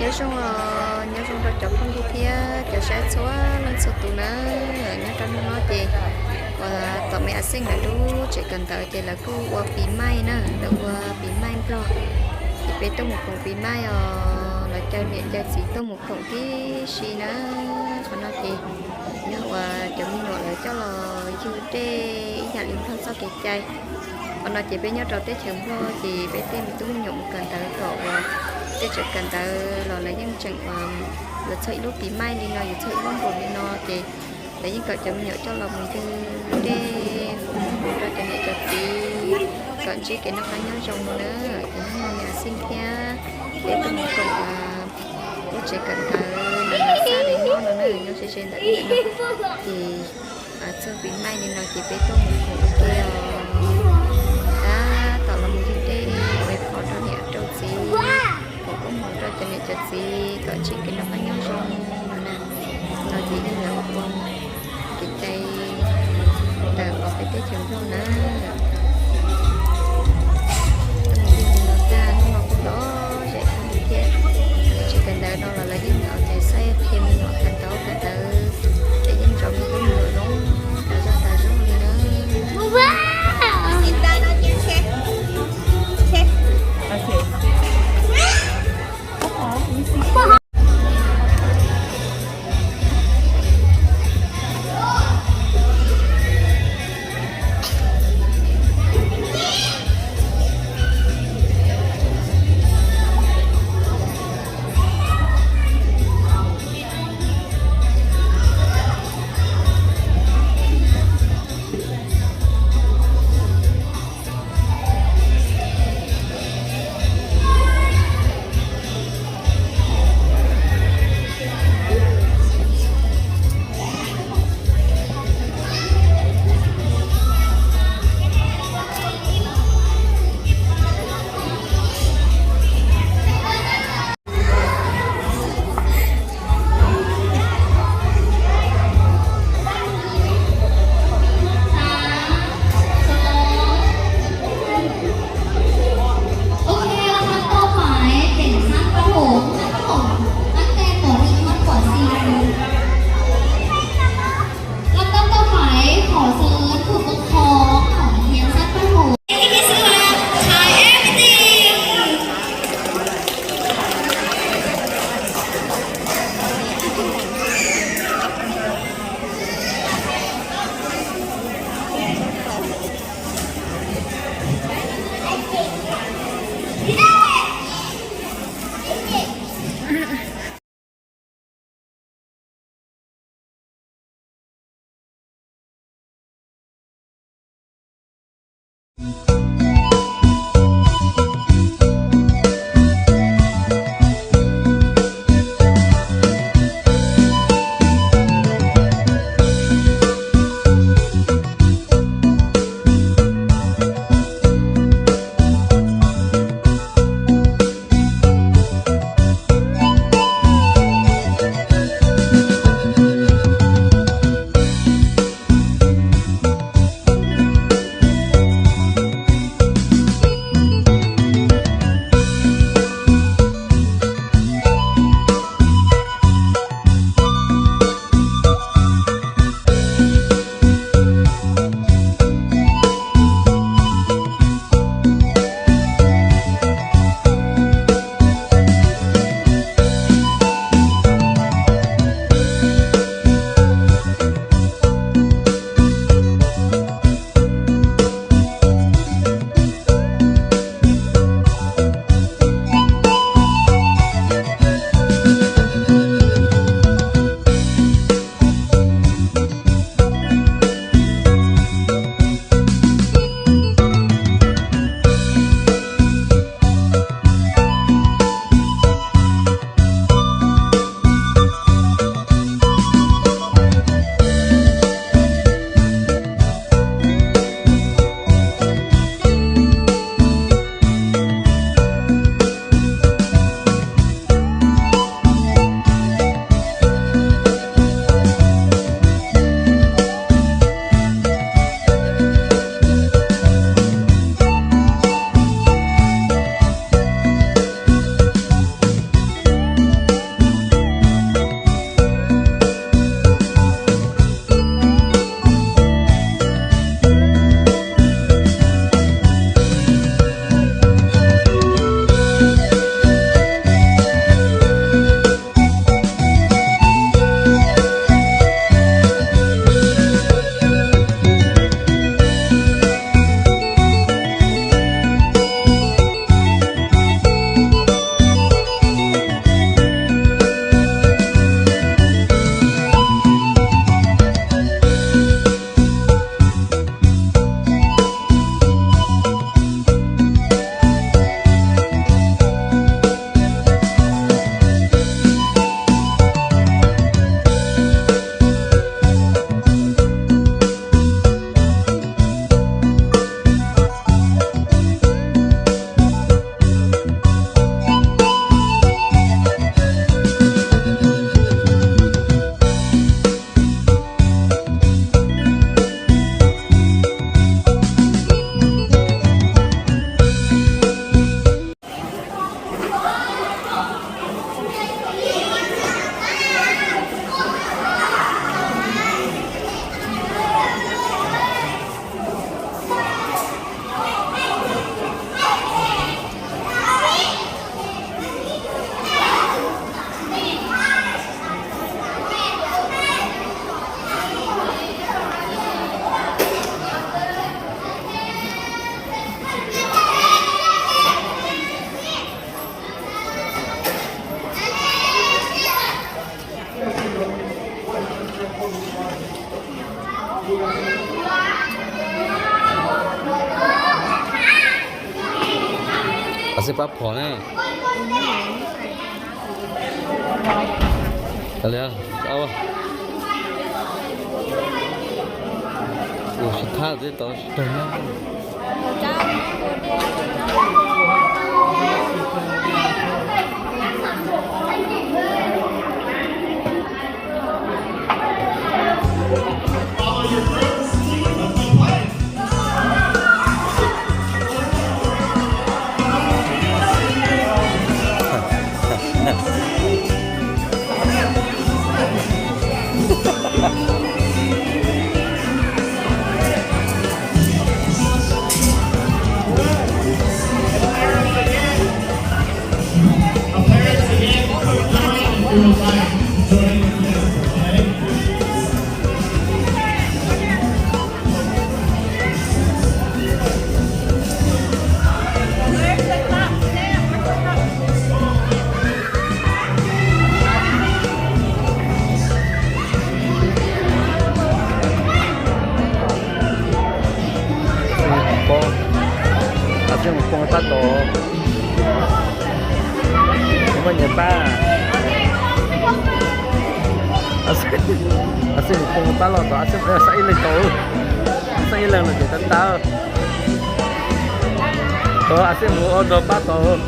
Nyob zoo, nyob zoo rau cov phooj ywg thiab cov saib txhua leej txhua tus na. Nyob rau hnub no ces uas tom me a xeej lawv lub tsev kawm ntawv ces lawv kuj ua pis maij na, lawv ua pis maij Nplog. Ces peb tuaj mus koom pis maij os, lawv caw niam caw txiv tuaj mus koom tib si na. Qhov no ces yog uas cov me nyuam lawv coj los ywg dej ib yam li Nplog txoj kev cai. Qhov no ces peb nyob rau teb chaws Nplog ces peb tej me tub me nyuam mus kawm ntawv tom uas tej tsev kawm ntawv los lawv yeej tseem uas yuav txog ib lub pis maij li no, yuav txog ib lub npus li no ces lawv yeej kom cov me nyuam coj los mus ywg dej hu mus rau cov niam cov txiv kom ntsib kev noj qab nyob zoo no na. Ces hnub no me a xeej thiab peb tuaj mus koom lub tsev kawm ntawv Nab Xaj Dej Noj no na, nyob ze ze ntawm no. Ces txog pis maij li no ces peb tuaj mus koom ua ke os. Tab tom los mus ywg dej ua pov rau niam rau txiv, koom koob hmoov rau cov niam cov txiv kom ntsib kev noj qab nyob zoo no na. No ces yog lawv ua kev cai ntawm uas peb teb chaws Nplog na. Mus ywg li no tag, hnub no kuj lom zem kawg li thiab. Tsev kawm ntawv no los lawv yeej ua cai xaib qhia me nyuam kawm ntawv kawm ntawv, ces yeej zov me tub me nyuam zoo tas zog tas zog li na. Xij pab phom ne. Li, ua sib thab tib tau sib tag na. Poob, a xij mus poob pab tod. Muaj nyias pab. A xij mus poob pab loj tod, a xij mus xav ib leeg tau. Xav ib leeg los ces tab tab. Tod a xij mus ua nrog pab tod.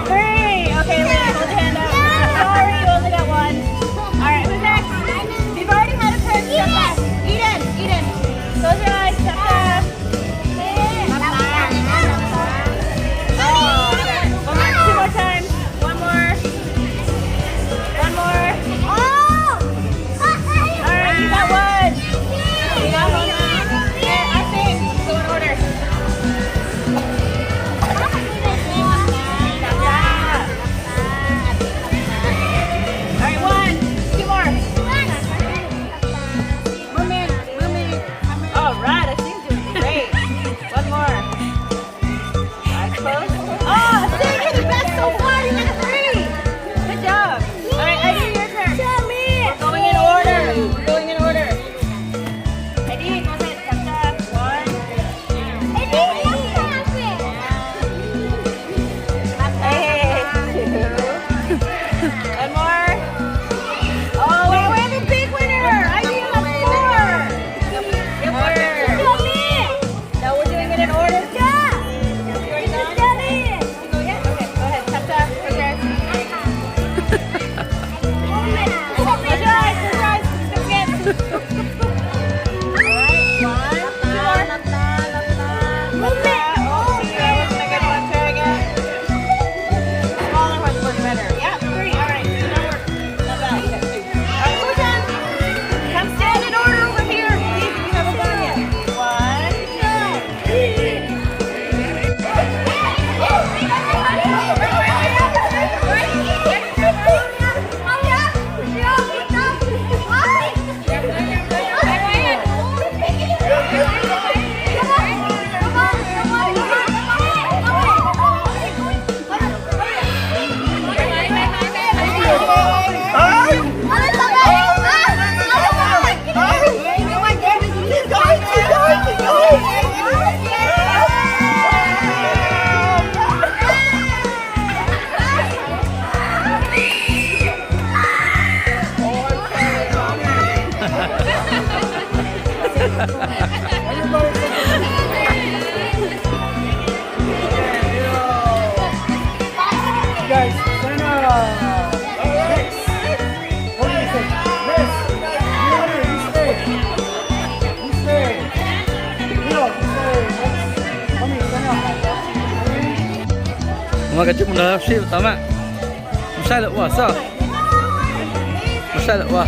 Three. Okay, Lynn, hold your hand up. Sorry, you only got one. All right, who's next? We've already had a turn. Step back. Eden, Eden. Close your eyes. Step back. Oh, okay. One more, two more times. One more. One more. Oh! All right, you got one. You got one. Okay, I think. Go in order. All right, one. Two more. All right, I think you're doing great. One more. Eyes closed. Oh, Sam, you're the best so far. You got three. Good job. All right, Ivy, your turn. Show me. We're going in order. We're going in order. Ivy, go ahead. Chapter one. Ivy, you have it. Hey, two. One more. Oh, wait, we have a big winner. Ivy, you have four. Good work. Show me. No, we're doing it in order. Yeah. Yours not? Go yet? Okay, go ahead. Tap, tap. Right there. Close your eyes, close your eyes. Don't forget. All right, one, two more. Movement. Oh, yeah, wasn't a good one. Try again. Smaller ones look better. Yep, three. All right, so now we're All right, Susan, come stand in order over here. Please, we haven't gone yet. One. Guys, stand up. Next. What do you think? Next. You stay. You stay. You stay. Next. Come here, stand up. Mus koj tsis mus nrog sib tau mas. Mus saib lawv ua xwb. Mus saib lawv ua.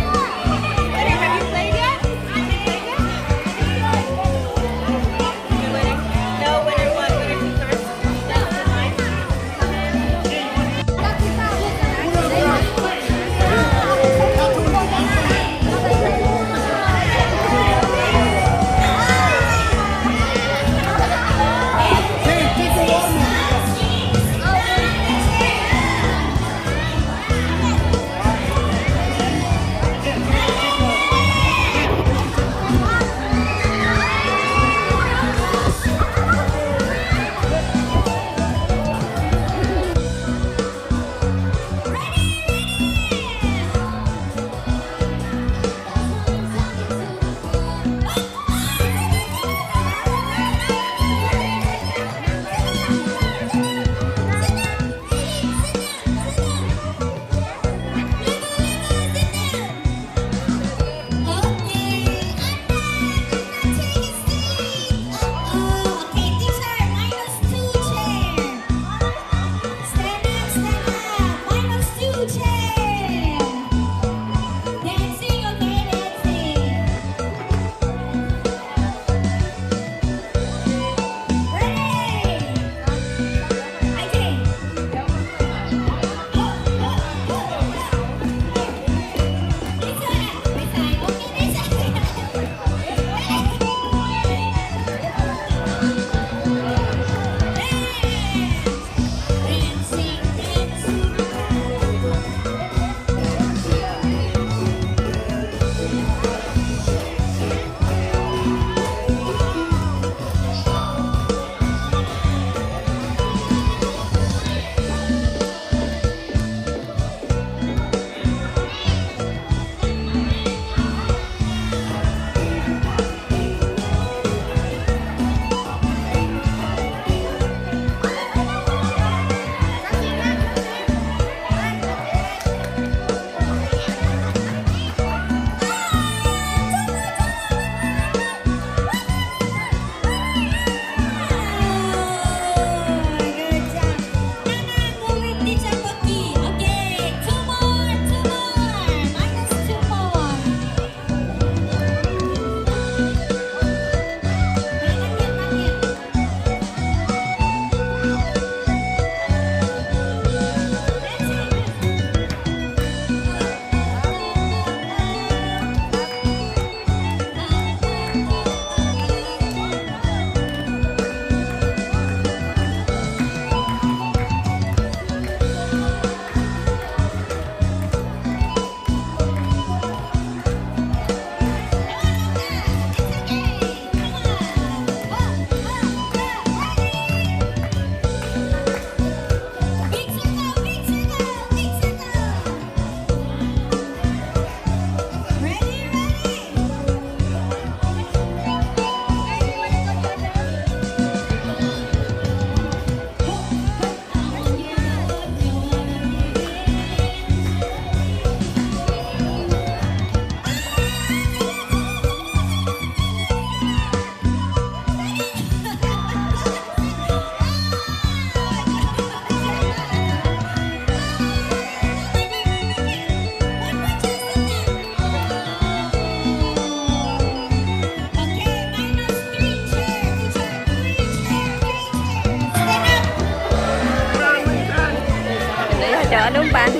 Lub npas,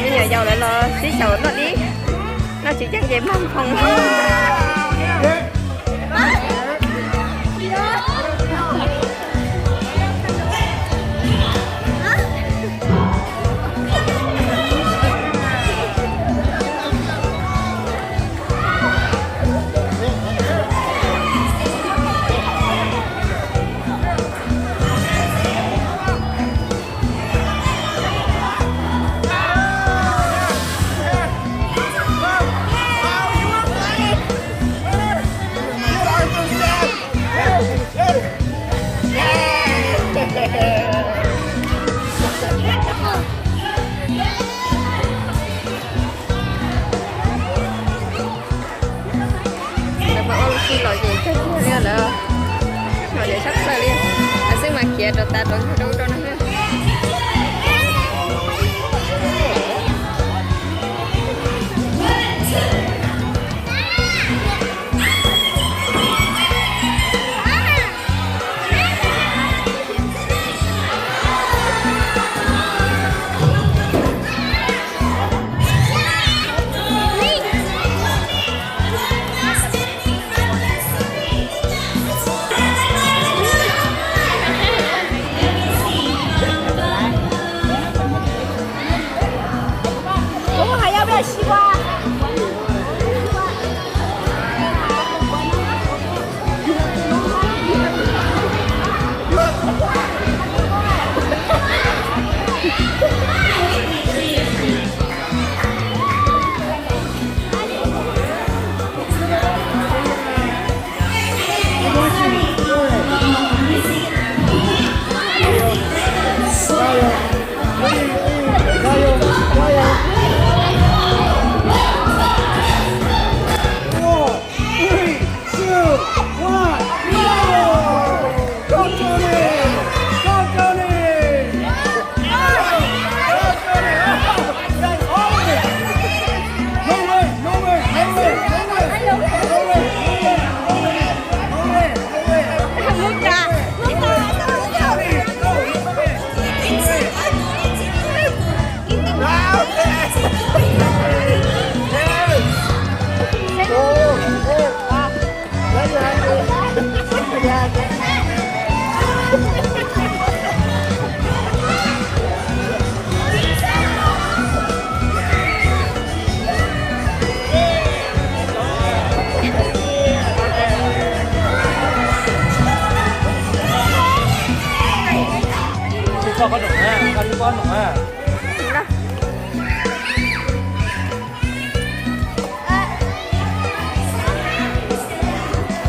me nyuam yaus lawv los sib xyaum noj dib, noj tsis ceeb ces mag nphoo. Lawv mas ua lub sij lom zem kawg kiag li lawm. Lom zem tshaj plaws li. Xwb mas khiav rau tas rau ntug rau rau no.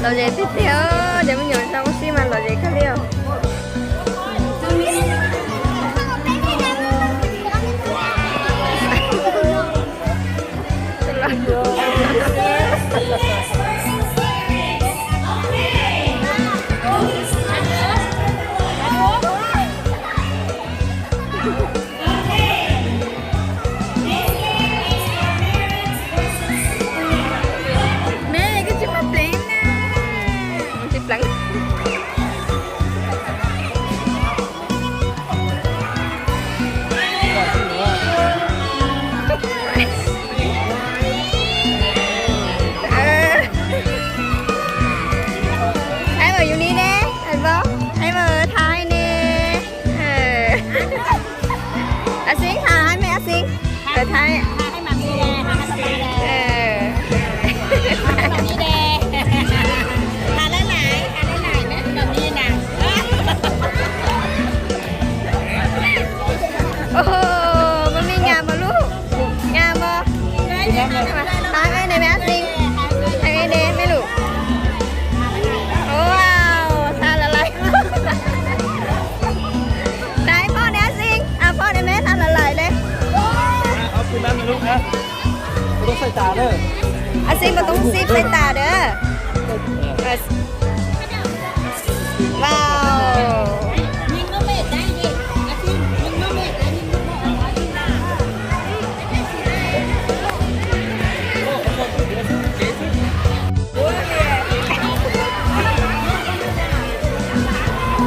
Lom zem tiag tiag, cov me nyuam zoo sib mas lom zem kawg li os. Me, koj tsis muaj pleev na. Tsis pleev. Ai mas yus ni ne, ai mas, ai mas Thái ne. Así, hais Thái me, así. Hais Thái. Ua, mas me nyam mas lub, nyam mas. Hais me ne me, así. Hais me ne me lub. Ua, xa la lais. Dais phooj ne así, phooj ne me, xa la lais le. Así mas toob xib peb tas dawb. Wow.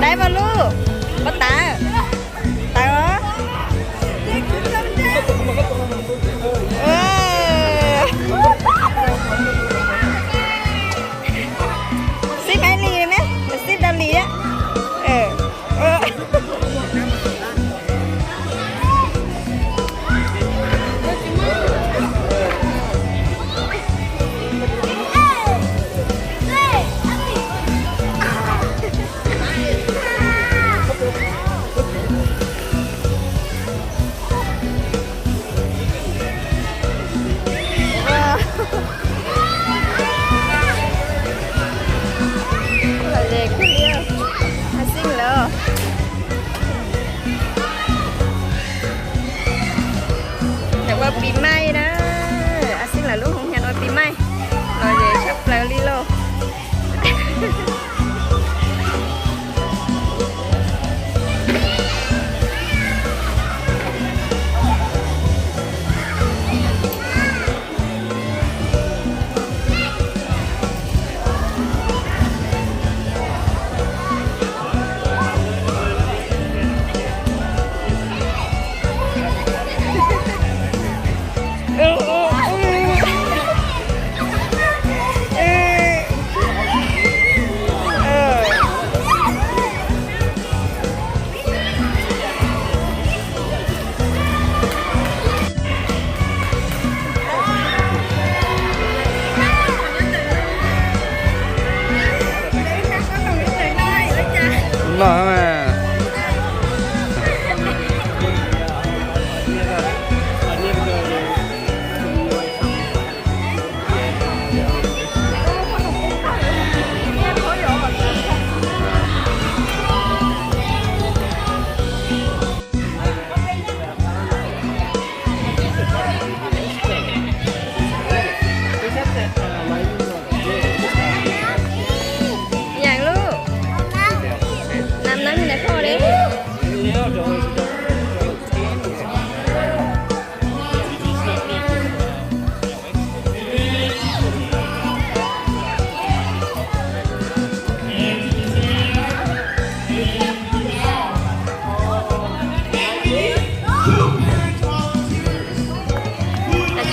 Dais mas lub, pov tawv, tawv os.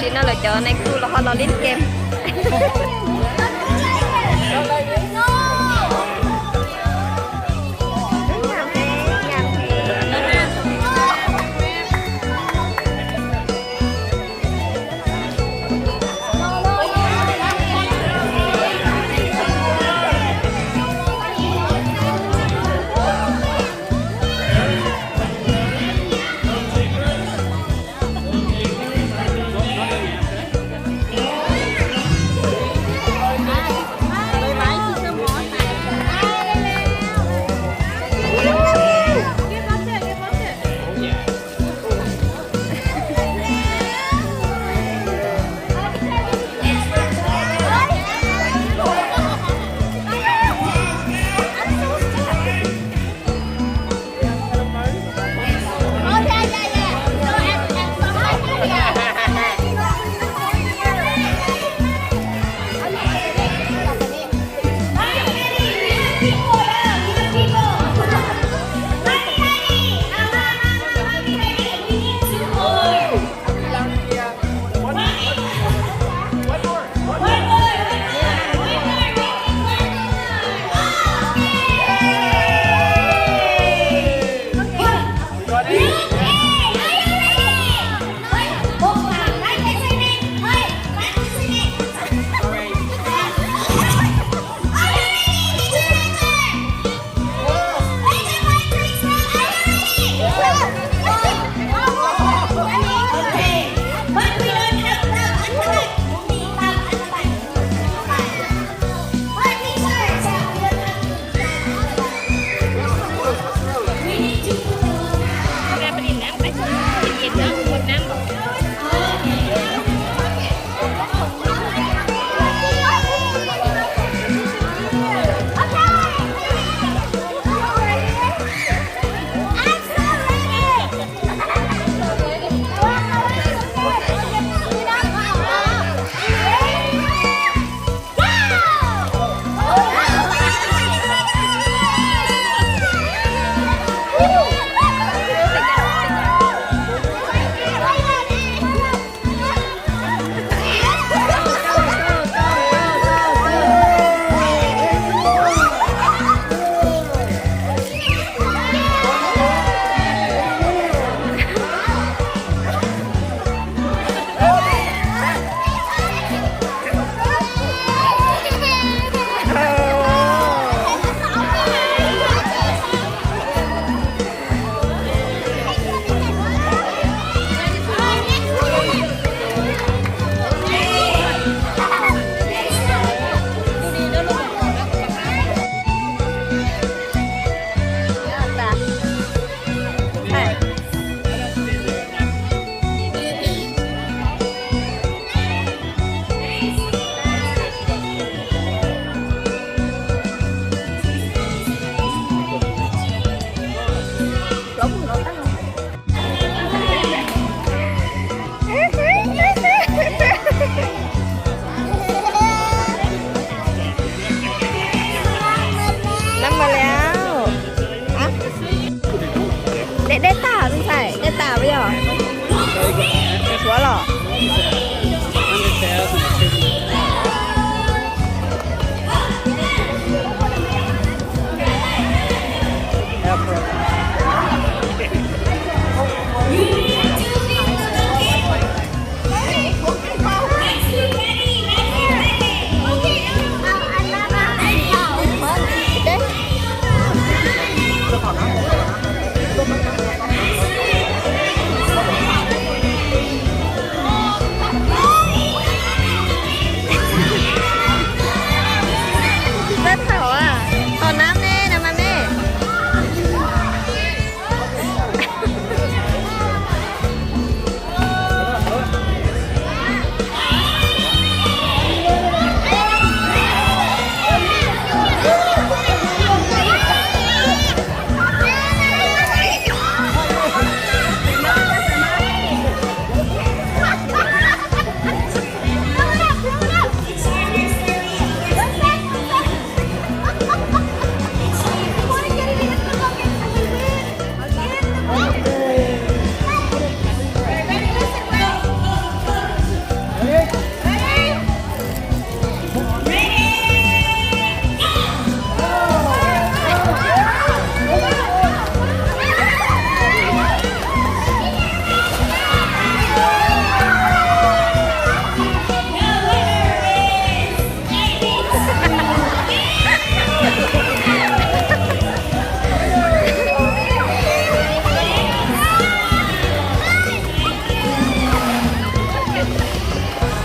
Tam sim no lawv cov neeg kuj los ho los lib kem.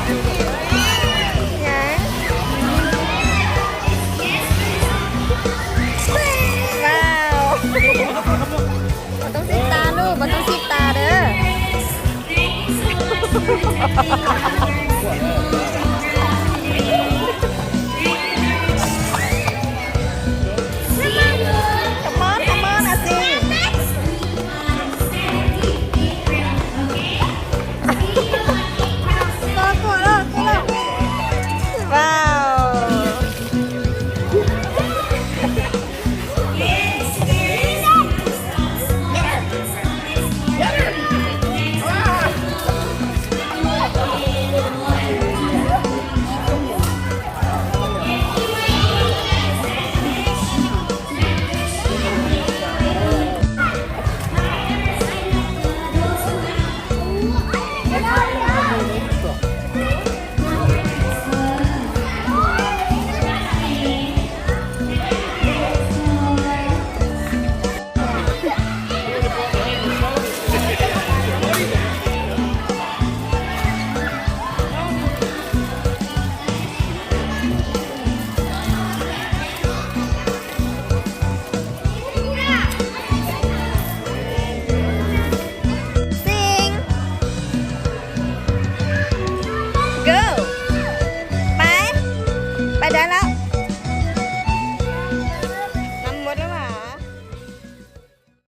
Wow. Bos tooj sib tas lauj, bos tooj sib tas lawm. Come on, come on, Ashley. Wow. Sing. Go. Pais. Pais dab lab.